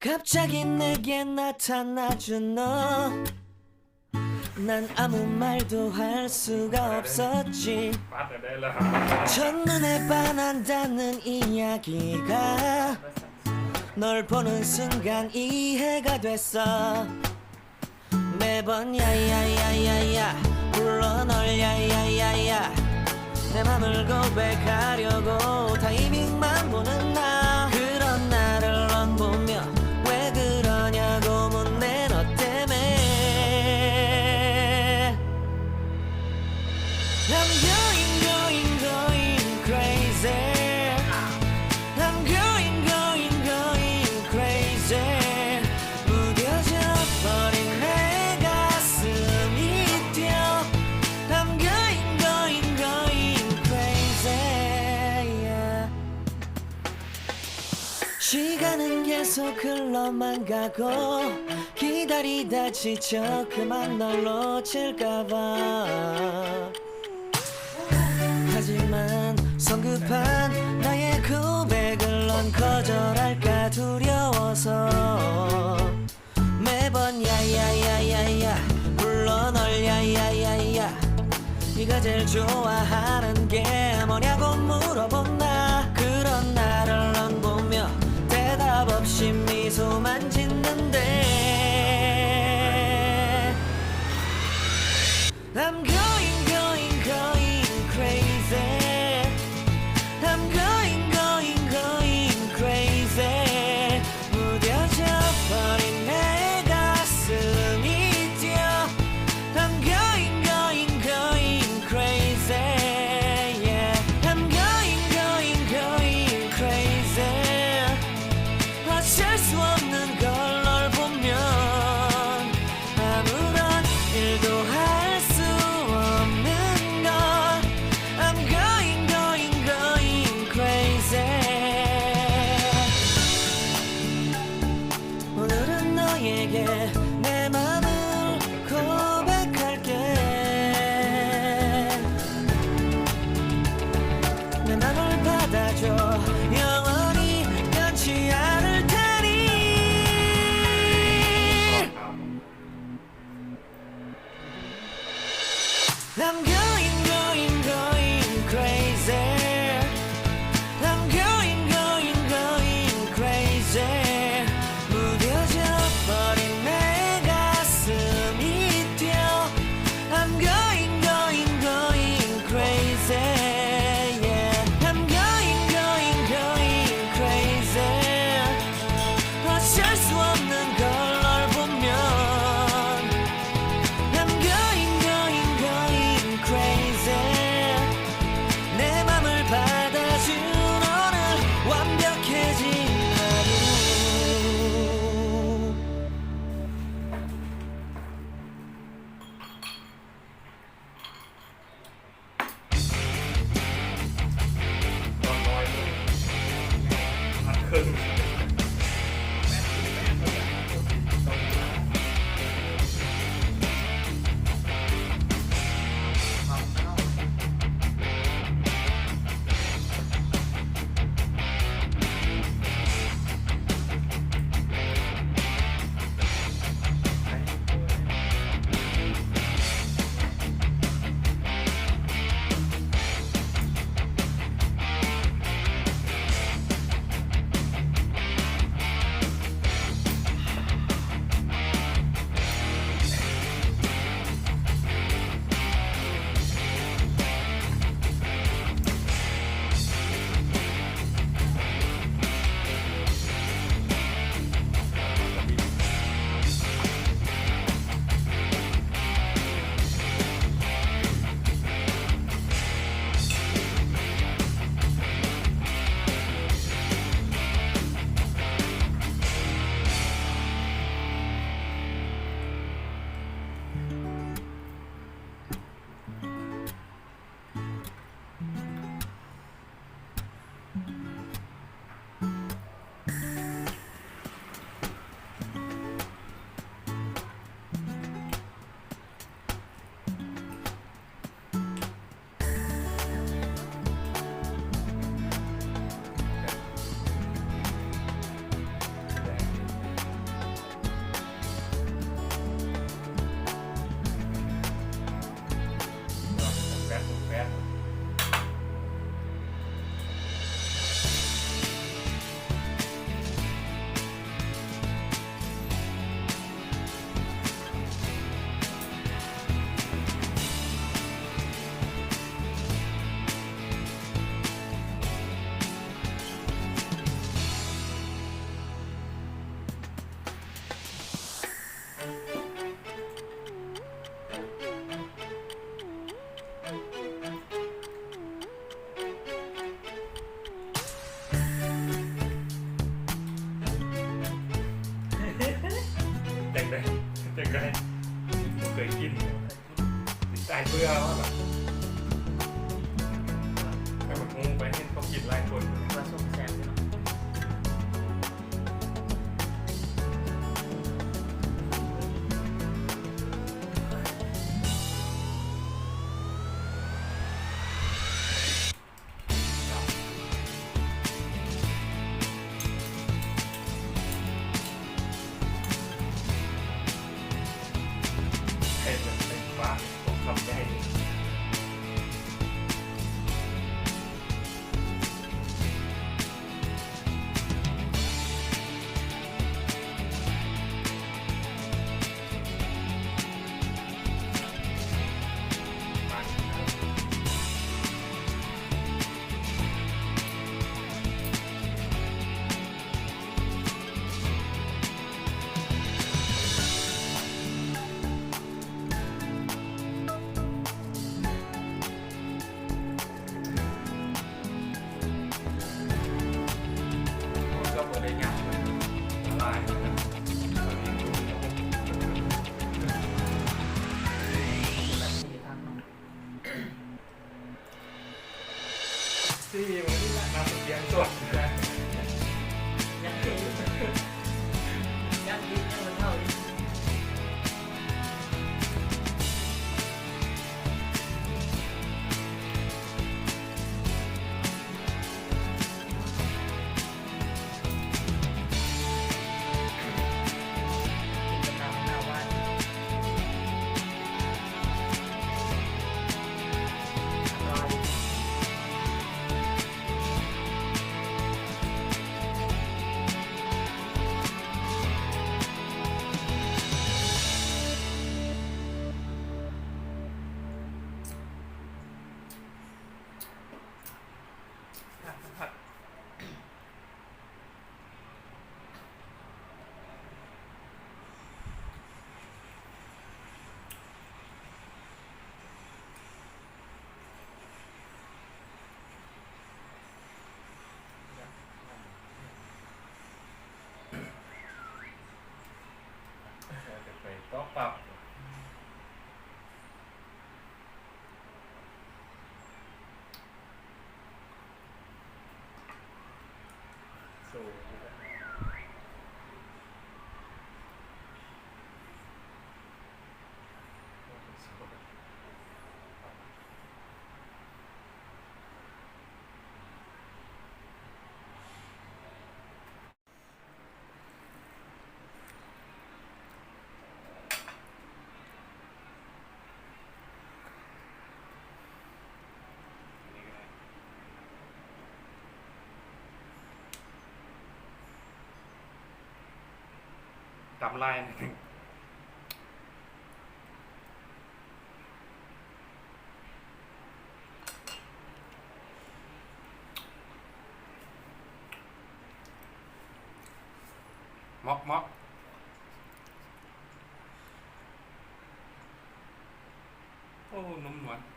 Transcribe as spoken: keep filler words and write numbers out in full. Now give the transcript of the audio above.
갑자기 내게 나타나준 너. 난 아무 말도 할 수가 없었지. 첫눈에 반한다는 이야기가 널 보는 순간 이해가 됐어. 매번 야야야야야, 불러 널. 야야야야, 내 맘을 고백하려고 타이밍만 보는 나. 그런 나를 넌 보며 왜 그러냐고 묻네. 너 때문에 I'm going, going, going crazy. I'm going, going, going crazy. 무뎌져 버린 내 가슴이 뛰어. I'm going, going, going crazy. Yeah. 시간은 계속 흘러만 가고 기다리다 지쳐 그만 널 놓칠까봐. 하지만 성급한 나의 고백을 넌 거절할까 두려워서 매번 야야야야야, 불러 널. 야야야야, 네가 제일 좋아하는 게 뭐냐고 물어본 나. 그런 나를 넌 보며 대답 없이 미소만 짓는데 I'm going, going, going crazy. I'm going, going, going crazy. 무뎌져 버린 내 가슴이 뛰어. I'm going, going, going crazy. Yeah. I'm going, going, going crazy. 어쩔 수 없는 걸 널 보면 아무런 일도 할 수 없는 걸 I'm going, going, going crazy. 오늘은 너에게 내 맘을 고백할게. 내 맘을 받아줘. 영원히 변치 않을 테니. I'm going, going, going crazy. I'm going, going, going crazy. 무뎌져 버린 내 หลายเพื่อว่าแบบให้มันคงไปให้เขากินหลายคน ว่าส้มแซ่บอยู่เนาะ เห็นแบบเป็นฟ้าของคำใหญ่ ก็บ่ได้ยากเลย ละลายเลยนะ สี่วันนี้ละ มาเสียงสด ยังดี ยังดี ยังมันเท่าอยู่ กินกับข้าวหน้าบ้าน อร่อย ไปต๊อกปับ โซ่ ตำลายนิดนึง เมาะเมาะ โอ้ นมหวาน